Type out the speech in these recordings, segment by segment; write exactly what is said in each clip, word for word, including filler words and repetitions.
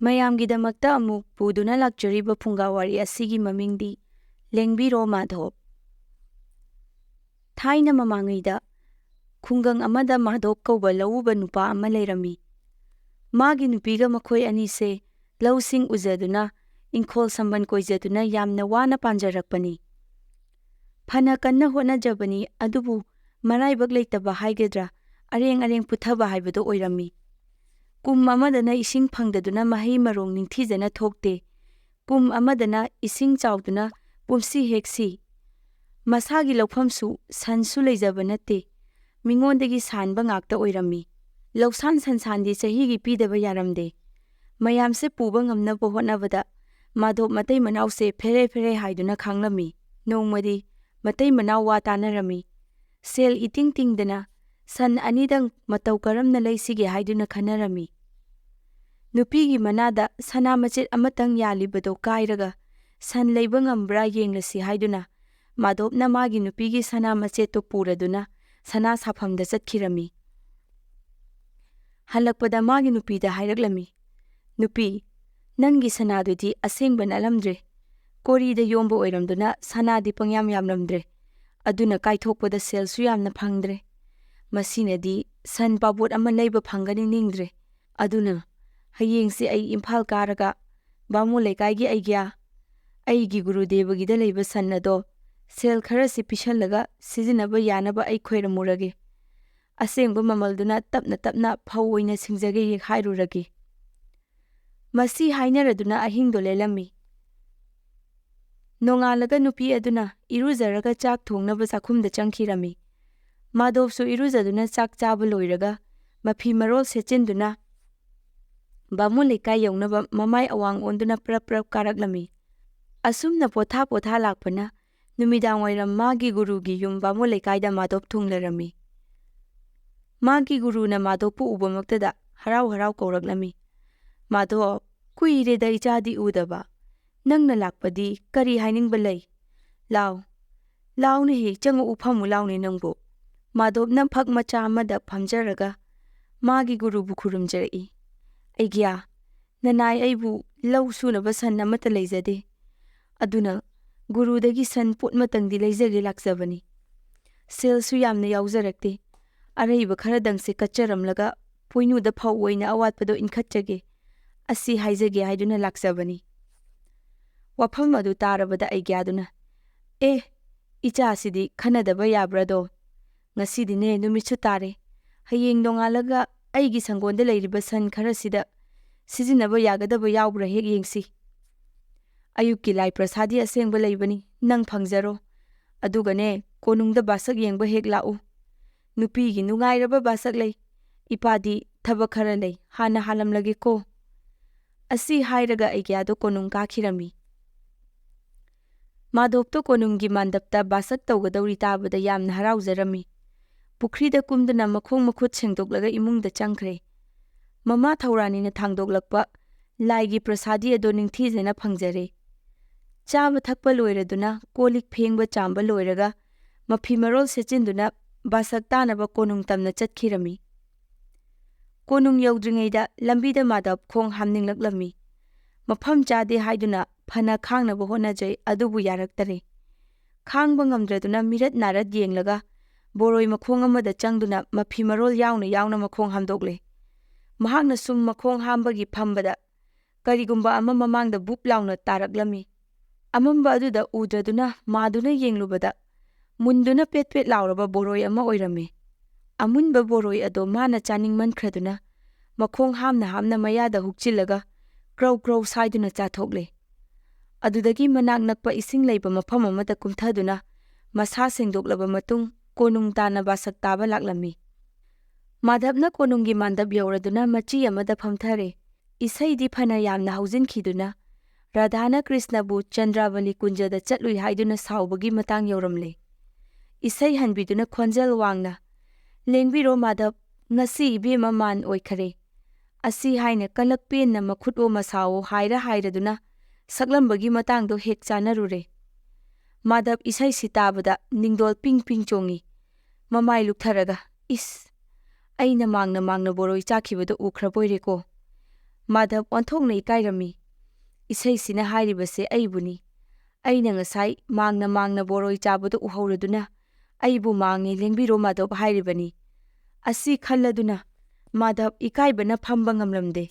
ꯃꯌꯥꯝꯒꯤꯗꯃꯛꯇ ꯑꯃꯨꯛ ꯄꯨꯗꯨꯅ ꯂꯥꯛꯆꯔꯤꯕ ꯐꯨꯡꯒꯥ ꯋꯥꯔꯤ ꯑꯁꯤꯒꯤ ꯃꯃꯤꯡꯗꯤ ꯂꯦꯡꯕꯤꯔꯣ ꯃꯥꯙꯣꯞ꯫ ꯊꯥꯏꯅ ꯃꯃꯥꯡꯉꯩꯗ ꯈꯨꯡꯒꯪ ꯑꯃꯗ ꯃꯥꯙꯣꯞ ꯀꯧꯕ ꯂꯧꯎꯕ ꯅꯨꯄꯥ ꯑꯃ ꯂꯩꯔꯝꯃꯤ꯫ ꯃꯥꯒꯤ ꯅꯨꯄꯤꯒ ꯃꯈꯣꯏ ꯑꯅꯤꯁꯦ ꯂꯧꯁꯤꯡ ꯎꯖꯗꯨꯅ, ꯏꯪꯈꯣꯜ ꯁꯝꯕꯟ ꯀꯣꯏꯖꯗꯨꯅ ꯌꯥꯝꯅ ꯋꯥꯅ ꯄꯥꯟꯖꯔꯛꯄꯅꯤ꯫ ꯐꯅ ꯀꯟꯅ ꯍꯣꯠꯅꯖꯕꯅꯤ, ꯑꯗꯨꯕꯨ ꯃꯔꯥꯏꯕꯛ ꯂꯩꯇꯕ ꯍꯥꯏꯒꯗ꯭ꯔꯥ, ꯑꯔꯦꯡ ꯑꯔꯦꯡ ꯄꯨꯊꯕ ꯍꯥꯏꯕꯗꯨ ꯑꯣꯏꯔꯝꯃꯤ꯫ ꯀꯨꯝ ꯑꯃꯗꯅ ꯏꯁꯤꯡ ꯐꯪꯗꯗꯨꯅ ꯃꯍꯩ ꯃꯔꯣꯡ ꯅꯤꯡꯊꯤꯖꯅ ꯊꯣꯛꯇꯦ꯫ ꯀꯨꯝ ꯑꯃꯗꯅ ꯏꯁꯤꯡ ꯆꯥꯎꯗꯨꯅ ꯄꯨꯝꯁꯤ ꯍꯦꯛ ꯁꯤ꯫ ꯃꯁꯥꯒꯤ ꯂꯧꯐꯝꯁꯨ ꯁꯟꯁꯨ ꯂꯩꯖꯕ ꯅꯠꯇꯦ꯫ ꯃꯤꯉꯣꯟꯗꯒꯤ ꯁꯥꯟꯕ ꯉꯥꯛꯇ ꯑꯣꯏꯔꯝꯃꯤ꯫ ꯂꯧꯁꯥꯟ ꯁꯟꯁꯥꯟꯗꯤ ꯆꯍꯤꯒꯤ ꯄꯤꯗꯕ ꯌꯥꯔꯝꯗꯦ꯫ ꯃꯌꯥꯝꯁꯦ ꯄꯨꯕ ꯉꯝꯅꯕ ꯍꯣꯠꯅꯕꯗ ꯃꯥꯙꯣꯞ ꯃꯇꯩ ꯃꯅꯥꯎꯁꯦ ꯐꯦꯔꯦ ꯐꯦꯔꯦ ꯍꯥꯏꯗꯨꯅ ꯈꯥꯡꯂꯝꯃꯤ꯫ ꯅꯣꯡꯃꯗꯤ ꯃꯇꯩ ꯃꯅꯥꯎ ꯋꯥ ꯇꯥꯅꯔꯝꯃꯤ꯫ ꯁꯦꯜ ꯏꯇꯤꯡ ꯇꯤꯡꯗꯅ ꯁꯟ ꯑꯅꯤꯗꯪ ꯃꯇꯧ ꯀꯔꯝꯅ ꯂꯩꯁꯤꯒꯦ ꯍꯥꯏꯗꯨꯅ ꯈꯟꯅꯔꯝꯃꯤ꯫ ꯅꯨꯄꯤꯒꯤ ꯃꯅꯥꯗ ꯁꯅꯥ ꯃꯆꯦꯠ ꯑꯃꯇꯪ ꯌꯥꯜꯂꯤꯕꯗꯣ ꯀꯥꯏꯔꯒ ꯁꯟ ꯂꯩꯕ ꯉꯝꯕ꯭ꯔꯥ ꯌꯦꯡꯂꯁꯤ ꯍꯥꯏꯗꯨꯅ ꯃꯥꯙꯣꯞꯅ ꯃꯥꯒꯤ ꯅꯨꯄꯤꯒꯤ ꯁꯅꯥ ꯃꯆꯦꯠꯇꯨ ꯄꯨꯔꯗꯨꯅ ꯁꯅꯥ ꯁꯥꯐꯝꯗ ꯆꯠꯈꯤꯔꯝꯃꯤ꯫ ꯍꯜꯂꯛꯄꯗ ꯃꯥꯒꯤ ꯅꯨꯄꯤꯗ ꯍꯥꯏꯔꯛꯂꯝꯃꯤ, "ꯅꯨꯄꯤ, ꯅꯪꯒꯤ ꯁꯅꯥꯗꯨꯗꯤ ꯑꯁꯦꯡꯕ ꯅꯠꯂꯝꯗ꯭ꯔꯦ꯫ ꯀꯣꯔꯤꯗ ꯌꯣꯝꯕ ꯑꯣꯏꯔꯝꯗꯨꯅ ꯁꯅꯥꯗꯤ ꯄꯪꯌꯥꯝ ꯌꯥꯝꯂꯝꯗ꯭ꯔꯦ꯫ ꯑꯗꯨꯅ ꯀꯥꯏꯊꯣꯛꯄꯗ ꯁꯦꯜꯁꯨ ꯌꯥꯝꯅ ꯐꯪꯗ꯭ꯔꯦ꯫ ꯃꯁꯤꯅꯗꯤ ꯁꯟ ꯄꯥꯕꯣꯠ ꯑꯃ ꯂꯩꯕ ꯐꯪꯒꯅꯤ ꯅꯤꯡꯗ꯭ꯔꯦ꯫ ꯑꯗꯨꯅ ꯍꯌꯦꯡꯁꯦ ꯑꯩ ꯏꯝꯐꯥꯜ ꯀꯥꯔꯒ ꯕꯥꯃꯣꯟ ꯂꯩꯀꯥꯏꯒꯤ ꯑꯩꯒ꯭ꯌꯥ, ꯑꯩꯒꯤ ꯒꯨꯔꯨꯗꯦꯕꯒꯤꯗ ꯂꯩꯕ ꯁꯟ ꯑꯗꯣ ꯁꯦꯜ ꯈꯔꯁꯤ ꯄꯤꯁꯜꯂꯒ ꯁꯤꯖꯤꯟꯅꯕ ꯌꯥꯅꯕ ꯑꯩ ꯈꯣꯏꯔꯝꯃꯨꯔꯒꯦ꯫ ꯑꯁꯦꯡꯕ ꯃꯃꯜꯗꯨꯅ ꯇꯞꯅ ꯇꯞꯅ ꯐꯧ ꯑꯣꯏꯅ ꯁꯤꯡꯖꯒꯦ ꯍꯥꯏꯔꯨꯔꯒꯦ꯫" ꯃꯁꯤ ꯍꯥꯏꯅꯔꯗꯨꯅ ꯑꯍꯤꯡꯗꯣ ꯂꯦꯜꯂꯝꯃꯤ꯫ ꯅꯣꯡꯉꯥꯜꯂꯒ ꯅꯨꯄꯤ ꯑꯗꯨꯅ ꯏꯔꯨꯖꯔꯒ ꯆꯥꯛ ꯊꯣꯡꯅꯕ ꯆꯥꯛꯈꯨꯝꯗ ꯆꯪꯈꯤꯔꯝꯃꯤ꯫ ꯃꯥꯙꯣꯞꯁꯨ ꯏꯔꯨꯖꯗꯨꯅ ꯆꯥꯛ ꯆꯥꯕ ꯂꯣꯏꯔꯒ ꯃꯐꯤ ꯃꯔꯣꯜ ꯁꯦꯠꯆꯤꯟꯗꯨꯅ ꯕꯥꯃꯣꯟ ꯂꯩꯀꯥꯏ ꯌꯧꯅꯕ ꯃꯃꯥꯏ ꯑꯋꯥꯡ ꯑꯣꯟꯗꯨꯅ ꯄ꯭ꯔꯞ ꯄ꯭ꯔꯞ ꯀꯥꯔꯛꯂꯝꯃꯤ꯫ ꯑꯁꯨꯝꯅ ꯄꯣꯊꯥ ꯄꯣꯊꯥ ꯂꯥꯛꯄꯅ ꯅꯨꯃꯤꯗꯥꯡ ꯋꯥꯏꯔꯝ ꯃꯥꯒꯤ ꯒꯨꯔꯨꯒꯤ ꯌꯨꯝ ꯕꯥꯃꯣꯟ ꯂꯩꯀꯥꯏꯗ ꯃꯥꯙꯣꯞ ꯊꯨꯡꯂꯔꯝꯃꯤ꯫ ꯃꯥꯒꯤ ꯒꯨꯔꯨꯅ ꯃꯥꯙꯣꯞꯄꯨ ꯎꯕꯃꯛꯇꯗ ꯍꯔꯥꯎ ꯍꯔꯥꯎ ꯀꯧꯔꯛꯂꯝꯃꯤ, "ꯃꯥꯙꯣꯞ, ꯀꯨꯏꯔꯦꯗ ꯏꯆꯥꯗꯤ ꯎꯗꯕ꯫ ꯅꯪꯅ ꯂꯥꯛꯄꯗꯤ ꯀꯔꯤ ꯍꯥꯏꯅꯤꯡꯕ ꯂꯩ? ꯂꯥꯎ, ꯂꯥꯎꯅꯦꯍꯦ, ꯆꯪꯉꯛꯎ, ꯐꯝꯃꯨ ꯂꯥꯎꯅꯦ ꯅꯪꯕꯨ꯫" ꯃꯥꯙꯣꯞꯅ ꯐꯛ ꯃꯆꯥ ꯑꯃꯗ ꯐꯝꯖꯔꯒ ꯃꯥꯒꯤ ꯒꯨꯔꯨꯕꯨ ꯈꯨꯔꯨꯝꯖꯔꯛꯏ꯫ "ꯑꯩꯒ꯭ꯌꯥ, "ꯅꯅꯥꯏ ꯑꯩꯕꯨ ꯂꯧ ꯁꯨꯅꯕ ꯁꯟ ꯑꯃꯠꯇ ꯂꯩꯖꯗꯦ꯫ ꯑꯗꯨꯅ ꯒꯨꯔꯨꯗꯒꯤ ꯁꯟ ꯄꯣꯠ ꯑꯃꯇꯪꯗꯤ ꯂꯩꯖꯒꯦ ꯂꯥꯛꯆꯕꯅꯤ꯫ ꯁꯦꯜꯁꯨ ꯌꯥꯝꯅ ꯌꯥꯎꯖꯔꯛꯇꯦ꯫ ꯑꯔꯩꯕ ꯈꯔꯗꯪꯁꯦ ꯀꯠꯆꯔꯝꯂꯒ ꯄꯣꯏꯅꯨꯗ ꯐꯧ ꯑꯣꯏꯅ ꯑꯋꯥꯠꯄꯗꯣ ꯏꯟꯈꯠꯆꯒꯦ꯫ ꯑꯁꯤ ꯍꯥꯏꯖꯒꯦ ꯍꯥꯏꯗꯨꯅ ꯂꯥꯛꯆꯕꯅꯤ꯫" ꯋꯥꯐꯝ ꯑꯗꯨ ꯇꯥꯔꯕꯗ ꯑꯩꯒ꯭ꯌꯥꯗꯨꯅ, "ꯑꯦ, ꯏꯆꯥꯁꯤꯗꯤ ꯈꯟꯅꯗꯕ ꯌꯥꯕ꯭ꯔꯥꯗꯣ? ꯉꯁꯤꯗꯤꯅꯦ ꯅꯨꯃꯤꯠꯁꯨ ꯇꯥꯔꯦ꯫ ꯍꯌꯦꯡ ꯅꯣꯡꯉꯥꯜꯂꯒ ꯑꯩꯒꯤ ꯁꯪꯒꯣꯟꯗ ꯂꯩꯔꯤꯕ ꯁꯟ ꯈꯔꯁꯤꯗ ꯁꯤꯖꯤꯟꯅꯕ ꯌꯥꯒꯗꯕ ꯌꯥꯎꯕ꯭ꯔꯥ ꯍꯦꯛ ꯌꯦꯡꯁꯤ꯫ ꯑꯌꯨꯛꯀꯤ ꯂꯥꯏ ꯄ꯭ꯔꯁꯥꯗꯤ ꯑꯁꯦꯡꯕ ꯂꯩꯕꯅꯤ, ꯅꯪ ꯐꯪꯖꯔꯣ꯫ ꯑꯗꯨꯒꯅꯦ, ꯀꯣꯅꯨꯡꯗ ꯕꯥꯁꯛ ꯌꯦꯡꯕ ꯍꯦꯛ ꯂꯥꯛꯎ꯫ ꯅꯨꯄꯤꯒꯤ ꯅꯨꯡꯉꯥꯏꯔꯕ ꯕꯥꯁꯛ ꯂꯩ꯫ ꯏꯄꯥꯗꯤ ꯊꯕꯛ ꯈꯔ ꯂꯩ, ꯍꯥꯟꯅ ꯍꯥꯜꯂꯝꯂꯒꯦꯀꯣ꯫" ꯑꯁꯤ ꯍꯥꯏꯔꯒ ꯑꯩꯒ꯭ꯌꯥꯗꯣ ꯀꯣꯅꯨꯡ ꯀꯥꯈꯤꯔꯝꯃꯤ꯫ ꯃꯥꯙꯕꯇꯣ ꯀꯣꯅꯨꯡꯒꯤ ꯃꯥꯟꯗꯞꯇ ꯕꯥꯁꯛ ꯇꯧꯒꯗꯧꯔꯤ ꯇꯥꯕꯗ ꯌꯥꯝꯅ ꯍꯔꯥꯎꯖꯔꯝꯃꯤ꯫ ꯄꯨꯈ꯭ꯔꯤꯗ ꯀꯨꯝꯗꯨꯅ ꯃꯈꯣꯡ ꯃꯈꯨꯠ ꯁꯦꯡꯗꯣꯛꯂꯒ ꯏꯃꯨꯡꯗ ꯆꯪꯈ꯭ꯔꯦ꯫ ꯃꯃꯥ ꯊꯧꯔꯥꯅꯤꯅ ꯊꯥꯡꯗꯣꯛꯂꯛꯄ ꯂꯥꯏꯒꯤ ꯄ꯭ꯔꯁꯥꯗꯤ ꯑꯗꯣ ꯅꯤꯡꯊꯤꯖꯅ ꯐꯪꯖꯔꯦ꯫ ꯆꯥꯕ ꯊꯛꯄ ꯂꯣꯏꯔꯗꯨꯅ, ꯀꯣꯜ ꯂꯤꯛ ꯐꯦꯡꯕ ꯆꯥꯝꯕ ꯂꯣꯏꯔꯒ, ꯃꯐꯤ ꯃꯔꯣꯜ ꯁꯦꯠꯆꯤꯟꯗꯨꯅ ꯕꯥꯁꯛ ꯇꯥꯅꯕ ꯀꯣꯅꯨꯡ ꯇꯝꯅ ꯆꯠꯈꯤꯔꯝꯃꯤ꯫ ꯀꯣꯅꯨꯡ ꯌꯧꯗ꯭ꯔꯤꯉꯩꯗ ꯂꯝꯕꯤꯗ ꯃꯥꯙꯕ ꯈꯣꯡ ꯍꯥꯝꯅꯤꯡꯂꯛꯂꯝꯃꯤ꯫ ꯃꯐꯝ ꯆꯥꯗꯦ ꯍꯥꯏꯗꯨꯅ ꯐꯅ ꯈꯥꯡꯅꯕ ꯍꯣꯠꯅꯖꯩ, ꯑꯗꯨꯕꯨ ꯌꯥꯔꯛꯇꯔꯦ꯫ ꯈꯥꯡꯕ ꯉꯝꯗ꯭ꯔꯗꯨꯅ ꯃꯤꯔꯠ ꯅꯥꯔꯠ ꯌꯦꯡꯂꯒ ꯕꯣꯔꯣꯏ ꯃꯈꯣꯡ ꯑꯃꯗ ꯆꯪꯗꯨꯅ ꯃꯐꯤ ꯃꯔꯣꯜ ꯌꯥꯎꯅ ꯌꯥꯎꯅ ꯃꯈꯣꯡ ꯍꯥꯝꯗꯣꯛꯂꯦ꯫ ꯃꯍꯥꯛꯅ ꯁꯨꯝ ꯃꯈꯣꯡ ꯍꯥꯝꯕꯒꯤ ꯐꯝꯕꯗ ꯀꯔꯤꯒꯨꯝꯕ ꯑꯃ ꯃꯃꯥꯡꯗ ꯕꯨꯞ ꯂꯥꯎꯅ ꯇꯥꯔꯛꯂꯝꯃꯤ꯫ ꯑꯃꯝꯕ ꯑꯗꯨꯗ ꯎꯗ꯭ꯔꯗꯨꯅ ꯃꯥꯗꯨꯅ ꯌꯦꯡꯂꯨꯕꯗ ꯃꯨꯟꯗꯨꯅ ꯄꯦꯠ ꯄꯦꯠ ꯂꯥꯎꯔꯕ ꯕꯣꯔꯣꯏ ꯑꯃ ꯑꯣꯏꯔꯝꯃꯤ꯫ ꯑꯃꯨꯟꯕ ꯕꯣꯔꯣꯏ ꯑꯗꯣ ꯃꯥꯅ ꯆꯥꯅꯤꯡꯃꯟꯈ꯭ꯔꯗꯨꯅ ꯃꯈꯣꯡ ꯍꯥꯝꯅ ꯍꯥꯝꯅ ꯃꯌꯥꯗ ꯍꯨꯛꯆꯤꯜꯂꯒ ꯀ꯭ꯔꯧ ꯀ꯭ꯔꯧ ꯁꯥꯏꯗꯨꯅ ꯆꯥꯊꯣꯛꯂꯦ꯫ ꯑꯗꯨꯗꯒꯤ ꯃꯅꯥꯛ ꯅꯛꯄ ꯏꯁꯤꯡ ꯂꯩꯕ ꯃꯐꯝ ꯑꯃꯗ ꯀꯨꯝꯊꯗꯨꯅ ꯃꯁꯥ ꯁꯦꯡꯗꯣꯛꯂꯕ ꯃꯇꯨꯡ ꯀꯣꯅꯨꯡ ꯇꯥꯟꯅ ꯕꯥꯁꯛ ꯇꯥꯕ ꯂꯥꯛꯂꯝꯃꯤ꯫ ꯃꯥꯙꯕꯅ ꯀꯣꯅꯨꯡꯒꯤ ꯃꯥꯟꯗꯞ ꯌꯧꯔꯗꯨꯅ ꯃꯆꯤ ꯑꯃꯗ ꯐꯝꯊꯔꯦ꯫ ꯏꯁꯩꯗꯤ ꯐꯅ ꯌꯥꯝꯅ ꯍꯧꯖꯤꯟꯈꯤꯗꯨꯅ ꯔꯥꯙꯥꯅ ꯀ꯭ꯔꯤꯁꯅꯕꯨ ꯆꯟꯗ꯭ꯔꯥꯕꯂꯤ ꯀꯨꯟꯖꯗ ꯆꯠꯂꯨꯏ ꯍꯥꯏꯗꯨꯅ ꯁꯥꯎꯕꯒꯤ ꯃꯇꯥꯡ ꯌꯧꯔꯝꯂꯦ꯫ ꯏꯁꯩ ꯍꯟꯕꯤꯗꯨꯅ ꯈꯣꯟꯖꯦꯜ ꯋꯥꯡꯅ, "ꯂꯦꯡꯕꯤꯔꯣ ꯃꯥꯙꯕ, ꯉꯁꯤ ꯏꯕꯦꯝꯃ ꯃꯥꯟ ꯑꯣꯏꯈꯔꯦ꯫" ꯑꯁꯤ ꯍꯥꯏꯅ ꯀꯂꯛ ꯄꯦꯟꯅ ꯃꯈꯨꯠ ꯑꯣ ꯃꯁꯥꯑꯣ ꯍꯥꯏꯔ ꯍꯥꯏꯔꯗꯨꯅ ꯁꯛꯂꯝꯕꯒꯤ ꯃꯇꯥꯡꯗꯣ ꯍꯦꯛ ꯆꯥꯅꯔꯨꯔꯦ꯫ ꯃꯥꯙꯕ ꯏꯁꯩꯁꯤ ꯇꯥꯕꯗ ꯅꯤꯡꯗꯣꯜ ꯄꯤꯡ ꯄꯤꯡ ꯆꯣꯡꯉꯤ꯫ ꯃꯃꯥꯏ ꯂꯨꯛꯊꯔꯒ, "ꯏꯁ, ꯑꯩꯅ ꯃꯥꯡꯅ ꯃꯥꯡꯅ ꯕꯣꯔꯣꯏ ꯆꯥꯈꯤꯕꯗꯣ ꯎꯈ꯭ꯔꯕꯣꯏꯔꯦꯀꯣ꯫ ꯃꯥꯙꯕ ꯑꯣꯟꯊꯣꯛꯅ ꯏꯀꯥꯏꯔꯝꯃꯤ꯫ "ꯏꯁꯩꯁꯤꯅ ꯍꯥꯏꯔꯤꯕꯁꯦ ꯑꯩꯕꯨꯅꯤ꯫ ꯑꯩꯅ ꯉꯁꯥꯏ ꯃꯥꯡꯅ ꯃꯥꯡꯅ ꯕꯣꯔꯣꯏ ꯆꯥꯕꯗꯨ ꯎꯍꯧꯔꯗꯨꯅ ꯑꯩꯕꯨ ꯃꯥꯡꯉꯦ, ꯂꯦꯡꯕꯤꯔꯣ ꯃꯥꯙꯕ ꯍꯥꯏꯔꯤꯕꯅꯤ"꯫ ꯑꯁꯤ ꯈꯜꯂꯗꯨꯅ ꯃꯥꯙꯕ ꯏꯀꯥꯏꯕꯅ ꯐꯝꯕ ꯉꯝꯂꯝꯗꯦ꯫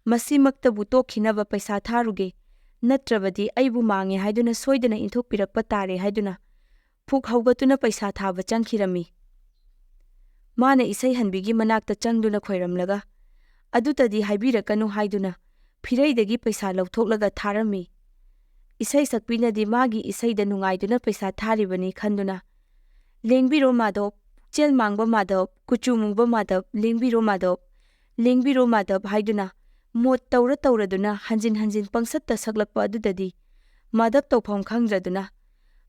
"ꯃꯁꯤꯃꯛꯇꯕꯨ ꯇꯣꯛꯈꯤꯅꯕ ꯄꯩꯁꯥ ꯊꯥꯔꯨꯒꯦ, ꯅꯠꯇ꯭ꯔꯕꯗꯤ ꯑꯩꯕꯨ ꯃꯥꯡꯉꯦ ꯍꯥꯏꯗꯨꯅ ꯁꯣꯏꯗꯅ ꯏꯟꯊꯣꯛꯄꯤꯔꯛꯄ ꯇꯥꯔꯦ" ꯍꯥꯏꯗꯨꯅ ꯐꯨꯛ ꯍꯧꯒꯠꯇꯨꯅ ꯄꯩꯁꯥ ꯊꯥꯕ ꯆꯪꯈꯤꯔꯝꯃꯤ꯫ ꯃꯥꯅ ꯏꯁꯩ ꯍꯟꯕꯤꯒꯤ ꯃꯅꯥꯛꯇ ꯆꯪꯗꯨꯅ ꯈꯣꯏꯔꯝꯂꯒ, "ꯑꯗꯨꯇꯗꯤ ꯍꯥꯏꯕꯤꯔꯛꯀꯅꯨ" ꯍꯥꯏꯗꯨꯅ ꯐꯤꯔꯩꯗꯒꯤ ꯄꯩꯁꯥ ꯂꯧꯊꯣꯛꯂꯒ ꯊꯥꯔꯝꯃꯤ꯫ ꯏꯁꯩ ꯁꯛꯄꯤꯅꯗꯤ ꯃꯥꯒꯤ ꯏꯁꯩꯗ ꯅꯨꯡꯉꯥꯏꯗꯨꯅ ꯄꯩꯁꯥ ꯊꯥꯔꯤꯕꯅꯤ ꯈꯟꯗꯨꯅ, "ꯂꯦꯡꯕꯤꯔꯣ ꯃꯥꯙꯕ, ꯄꯨꯛꯆꯦꯜ ꯃꯥꯡꯕ ꯃꯥꯙꯕ, ꯀꯨꯆꯨ ꯃꯨꯕ ꯃꯥꯙꯕ, ꯂꯦꯡꯕꯤꯔꯣ ꯃꯥꯙꯕ, ꯂꯦꯡꯕꯤꯔꯣ ꯃꯥꯙꯕ" ꯍꯥꯏꯗꯨꯅ ꯃꯣꯠ ꯇꯧꯔ ꯇꯧꯔꯗꯨꯅ ꯍꯟꯖꯤꯟ ꯍꯟꯖꯤꯟ ꯄꯪꯁꯛꯇ ꯁꯛꯂꯛꯄ ꯑꯗꯨꯗꯗꯤ ꯃꯥꯙꯕ ꯇꯧꯐꯝ ꯈꯪꯗ꯭ꯔꯗꯨꯅ,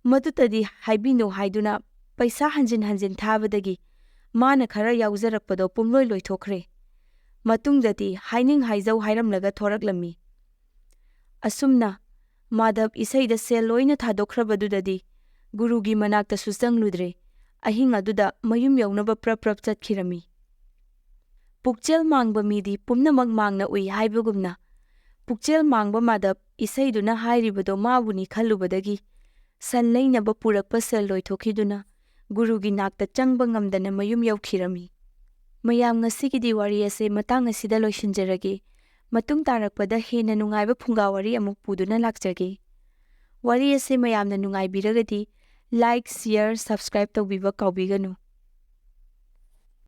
"ꯃꯗꯨꯇꯗꯤ ꯍꯥꯏꯕꯤꯅꯨ" ꯍꯥꯏꯗꯨꯅ ꯄꯩꯁꯥ ꯍꯟꯖꯤꯟ ꯍꯟꯖꯤꯟ ꯊꯥꯕꯗꯒꯤ ꯃꯥꯅ ꯈꯔ ꯌꯥꯎꯖꯔꯛꯄꯗꯣ ꯄꯨꯝꯂꯣꯏ ꯂꯣꯏꯊꯣꯛꯈ꯭ꯔꯦ꯫ ꯃꯇꯨꯡꯗꯗꯤ ꯍꯥꯏꯅꯤꯡ ꯍꯥꯏꯖꯧ ꯍꯥꯏꯔꯝꯂꯒ ꯊꯣꯔꯛꯂꯝꯃꯤ꯫ ꯑꯁꯨꯝꯅ ꯃꯥꯙꯕ ꯏꯁꯩꯗ ꯁꯦꯜ ꯂꯣꯏꯅ ꯊꯥꯗꯣꯛꯈ꯭ꯔꯕꯗꯨꯗꯗꯤ ꯒꯨꯔꯨꯒꯤ ꯃꯅꯥꯛꯇꯁꯨ ꯆꯪꯂꯨꯗ꯭ꯔꯦ꯫ ꯑꯍꯤꯡ ꯑꯗꯨꯗ ꯃꯌꯨꯝ ꯌꯧꯅꯕ ꯄ꯭ꯔꯞ ꯄ꯭ꯔꯞ ꯆꯠꯈꯤꯔꯝꯃꯤ꯫ ꯄꯨꯛꯆꯦꯜ ꯃꯥꯡꯕ ꯃꯤꯗꯤ ꯄꯨꯝꯅꯃꯛ ꯃꯥꯡꯅ ꯎꯏ ꯍꯥꯏꯕꯒꯨꯝꯅ, ꯄꯨꯛꯆꯦꯜ ꯃꯥꯡꯕ ꯃꯥꯙꯕ ꯏꯁꯩꯗꯨꯅ ꯍꯥꯏꯔꯤꯕꯗꯣ ꯃꯥꯕꯨꯅꯤ ꯈꯜꯂꯨꯕꯗꯒꯤ ꯁꯟ ꯂꯩꯅꯕ ꯄꯨꯔꯛꯄ ꯁꯦꯜ ꯂꯣꯏꯊꯣꯛꯈꯤꯗꯨꯅ ꯒꯨꯔꯨꯒꯤ ꯅꯥꯛꯇ ꯆꯪꯕ ꯉꯝꯗꯅ ꯃꯌꯨꯝ ꯌꯧꯈꯤꯔꯝꯃꯤ꯫ ꯃꯌꯥꯝ, ꯉꯁꯤꯒꯤꯗꯤ ꯋꯥꯔꯤ ꯑꯁꯦ ꯃꯇꯥꯡ ꯑꯁꯤꯗ ꯂꯣꯏꯁꯤꯟꯖꯔꯒꯦ꯫ ꯃꯇꯨꯡ ꯇꯥꯔꯛꯄꯗ ꯍꯦꯟꯅ ꯅꯨꯡꯉꯥꯏꯕ ꯐꯨꯡꯒꯥ ꯋꯥꯔꯤ ꯑꯃꯨꯛ ꯄꯨꯗꯨꯅ ꯂꯥꯛꯆꯒꯦ꯫ ꯋꯥꯔꯤ ꯑꯁꯦ ꯃꯌꯥꯝꯅ ꯅꯨꯡꯉꯥꯏꯕꯤꯔꯒꯗꯤ like, share, subscribe ꯇꯧꯕꯤꯕ ꯀꯥꯎꯕꯤꯒꯅꯨ꯫